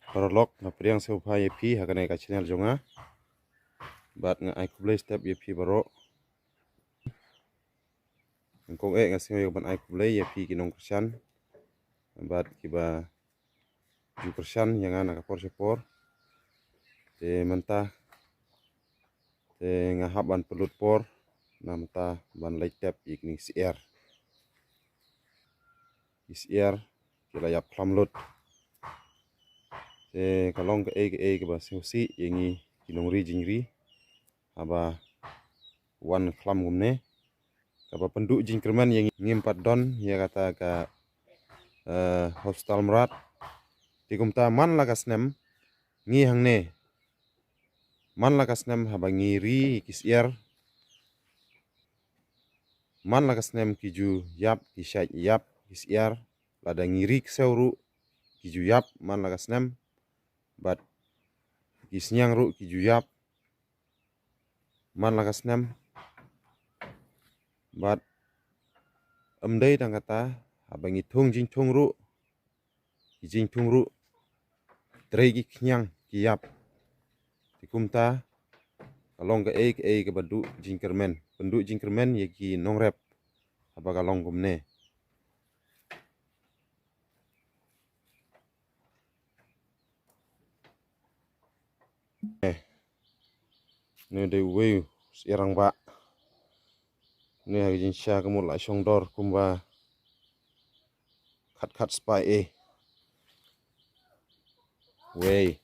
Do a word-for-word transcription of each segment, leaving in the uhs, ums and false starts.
Paralok, nga pdiang sngewbha ïa phi ha kane ka channel jong nga. Bad nga ai khublei step ïa phi baroh. Nyngkong eh nga sngew ïa ban ai khublei ïa phi ki nongkyrshan bad kiba ju kyrshan ïa nga na ka por sha por. Te mynta te nga hap ban pynlut por na mynta ban leit tep ïa kine ki syiar. Ki syiar ki la ïap khlam lut. Te ka long kaei kaei kaba sngewsih ïa ngi ki nongri jingri haba wan khlam kumne. Kaba pynduh jingkyrmen ïa ngi, ngim pat don ïa kata ka, eh, hospital mrad. Te kumta man la ka snem ngi hangne, man la ka snem haba ngi ri ki syiar, man la ka snem ki ju ïap, ki shait ïap ki syiar. Lada ngi ri ksew ruh ki ju ïap man la ka snem. Bad ki sniang ruh ki ju ïap man la ka snem. Bad ym dei tang kata, haba ngi thung jingthung ruh, ki jingthung ruh trei ki khñiang ki ïap. Te kumta ka long kaei kaei kaba duh jingkyrmen, pynduh jingkyrmen ïa ki nongrep haba ka long kumne. Eh, ne dei uwei u syiar rangbah. Ne ha ka jingshisha ka mut la shong dor kumba khat khat spah eh. Wei.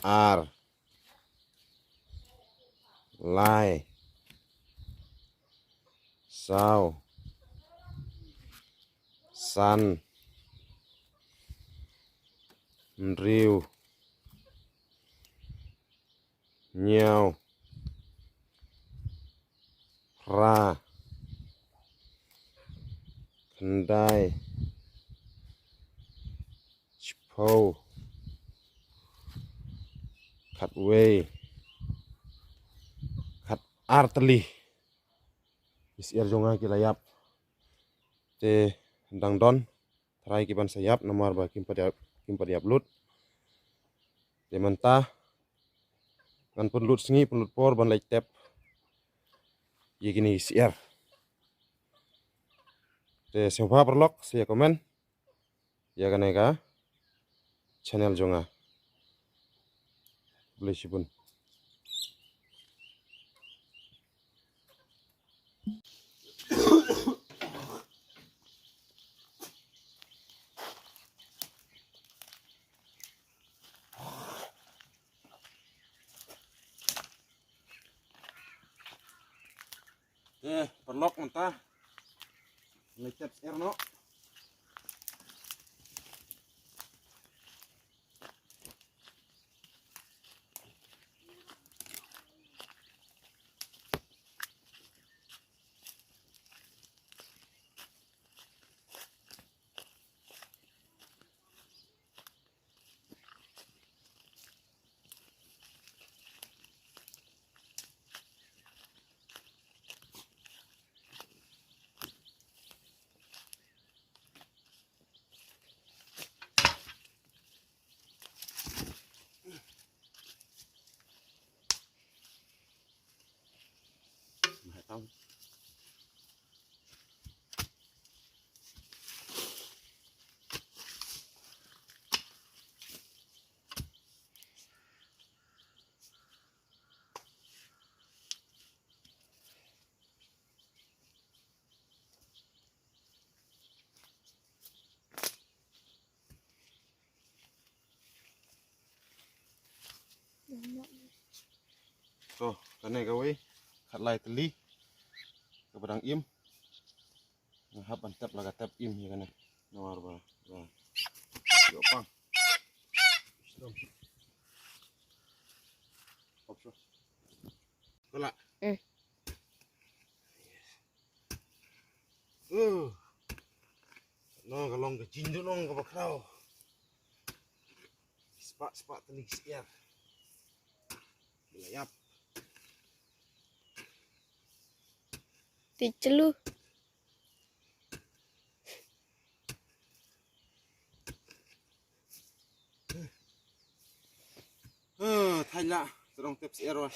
Ar. Lai. Saw. San. Hynriew. Hynñiew. Phra. Khyndai. Shiphew. Khatwei. Khatar tylli. Ki syiar jong nga ki la ïap. Te dang don trai ki ban sa ïap namar ba kim pat ïap, kim pat ïap lut. Te mynta ngan pynlut sngi pynlut por ban leit tep ïa kine ki syiar. Te sngewbha paralok sa ïa comment ïa kane ka channel jong nga. Khublei shibun. Eh, paralok mynta. Ngi tep syiar noh. To, kane kawei, khatlai tylli kaba dang im. Nga hap ban tep la ka tep im ïa kane. Namar ba, ba ïoh pang. Hop shuh. Kala. Mm. Uh. No, ka long ka jingduhnong kaba khraw. Spah, spah tylli ki syiar. Ki la ïap. Ti chlu. Ila, terong tep syiar wa.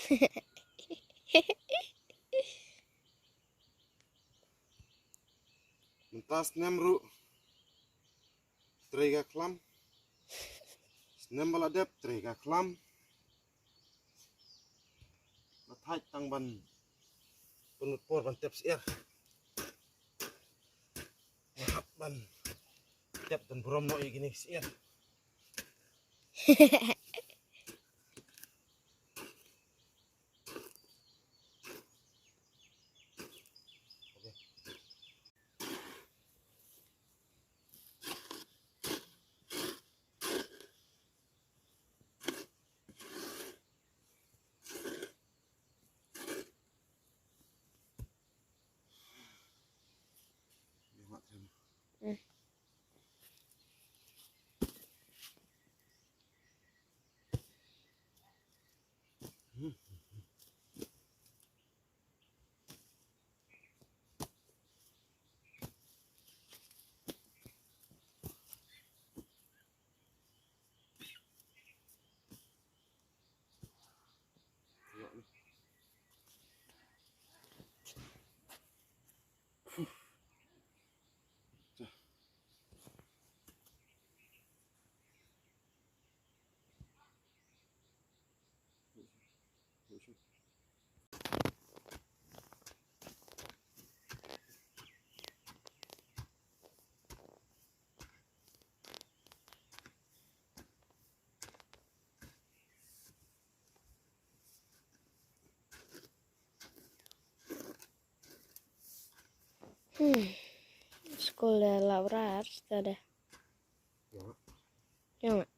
Mynta snem ruh trei ka khlam. Snem ba la dep trei ka khlam. La thait tang ban pynlut por ban tep syiar. Hap ban tep ban burom noh ïa kine ki syiar. Hmm. Skul de la brar tadi. Yang. Yang.